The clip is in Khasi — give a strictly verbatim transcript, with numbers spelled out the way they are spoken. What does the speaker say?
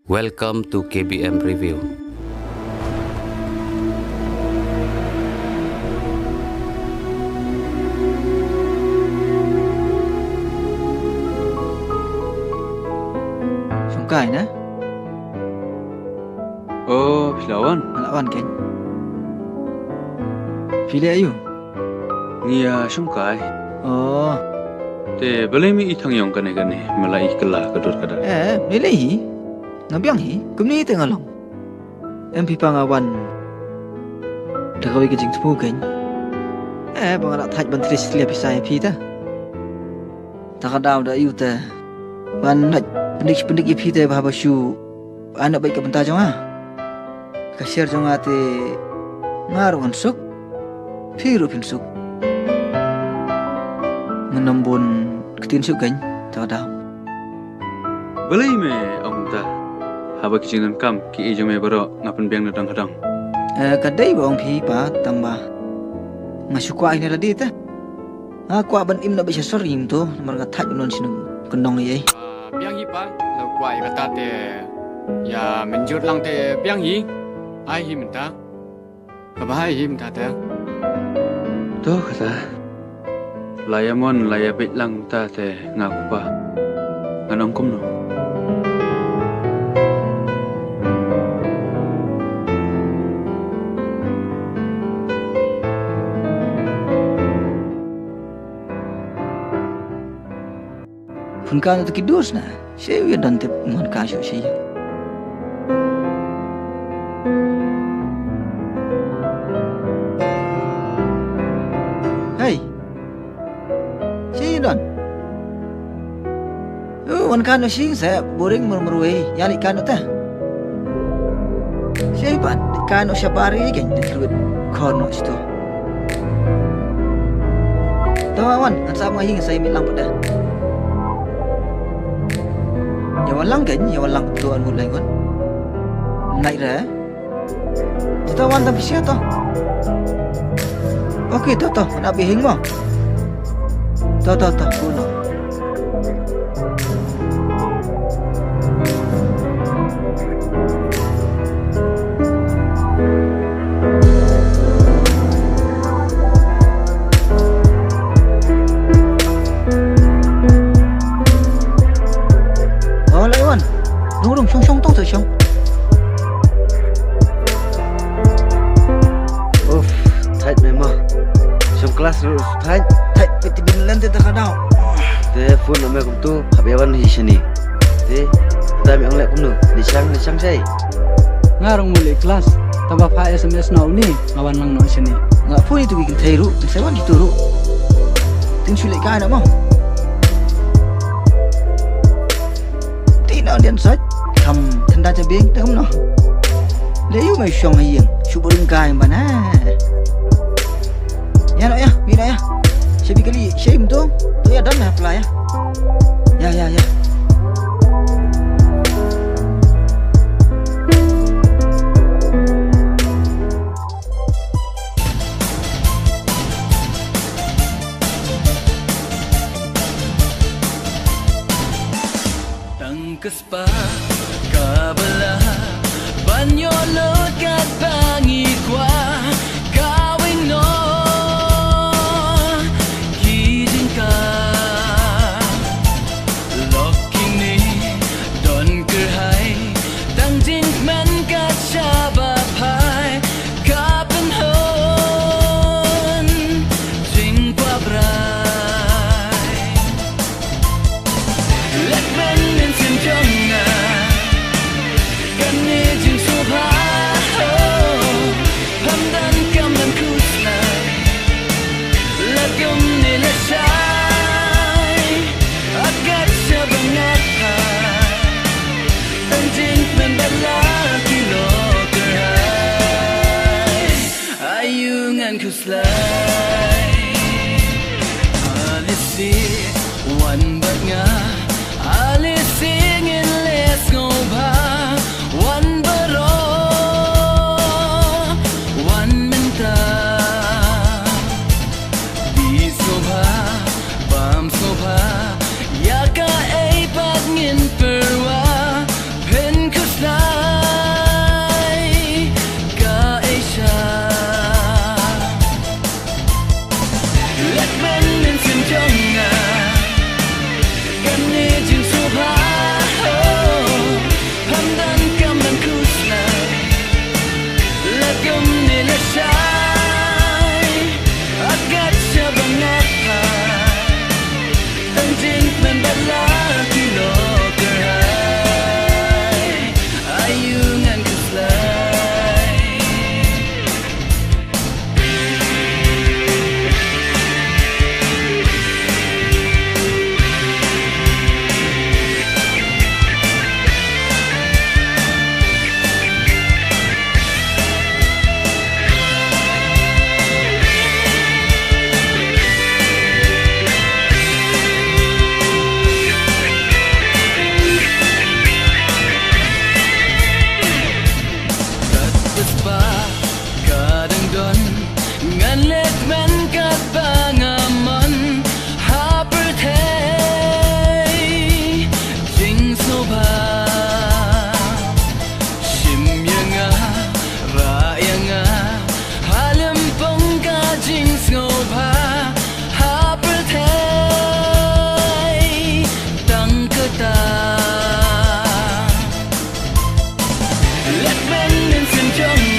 Welcome to K B M Review. Shong kai na? Oh, phi la wan? Nga la wan kein. Phi leh aïu? Ngi ïa shong kai. Oh. Te balei me i thang ïong kane kane, me la i kylla ka dur ka dar? Eh, balei hi? Nga biang hi, kumne te nga long. Em phi pa nga wan da kawei ka jingthmu kein. Eh, ba nga la thait ban trei slia pisa ïa phi ta. Ta ka daw da ïu te ban nat pyndik pyndik ïa phi te ba haba shu an beit ka bynta jong nga. Ka sher jong nga te nga ruh ngan suk, phi ruh phin suk. Ngan ym bun ktien shuh kein ta ka daw. Balei me ong ta? Haba ki jingdonkam ki ei jong me baroh nga pynbiang na dong ha dong. Eh, ka dei ba ong phi pa tang ba nga shu kwah ïa ne lade ta. Nga kwah ban im na bad sha sor ïing to, namar nga thait ban wan sha nong kyndong ïa. Ah, biang hi pa, la kwah ïa kata te. Ïa mynjur lang te biang hi. Ai hi mynta. Kaba hai hi mynta te. To kata. La ïa mon, la ïa beit lang mynta te nga u kpa. Ngan ong kumno? Phone ka na to ki dur sna. Shu ïa don tip mon ka shu shu. Hey. Shu ïa don. Oh, wan ka no sing sa boring mur mur wei. Ïa li ka no ta. Shu ïa pat ka no sha bar ïa kein de kruit. Khor no shu to. To wan, ngan sa ma hi ngan sa ïa mih lang pat da. Ïa wan lang kein, ïa wan lang to an mut lai wan. Nai re. To to wan da pisa to. Okay, to to, na bi hing mo. To to to, kuno. Oh, Laiwan. Rung rung shong shong tong shong. Uff, thait me ma. Shong class ruh thait. Thait piti bin lente ta ka daw. Te phone na me kumtu, hap ïa wan hi shini. Te, ta mi ong leh kumno, ni shang, ni shang shai. Nga rung muli class, taba pha S M S na uni, nga wan lang no shini. Nga phone itu ki kynthei ruh, kynthei wan itu ruh. Tin shu leh kai na mo. Ti na dian sait, kam tanda jabing, te kumno. Leh yu mai shong ha ïing, shu buring kai ban ha. Ïa noh ïa, mih noh ïa. Shabi kali, shim tu. Tu ïa don lah pla ïa. Ïa ïa ïa. Tang ka spah ka ba lah ban ïoh lut katba ngi kwah, ka weng noh ki jingkah. Lok kine don kyrhai tang jingkmen kat shaba phai, ka pynhun jingkwah brai. Lehkmen mynsiem jong nga, kane jingsngewbha, oh, pham donkam ban khuslai. Lada kumne lashai, ha ka sha ba nga phai, tang jingkmen bad la ki lok kyrhai. Ayu ngan khuslai. Alisi wan bad nga, alisi ngin leh sngewbha. Wan baroh, wan mynta. Bi sngewbha, bam sngewbha, ïa kaei pat ngin pyrwa. Phin khuslai. Let men in sin jong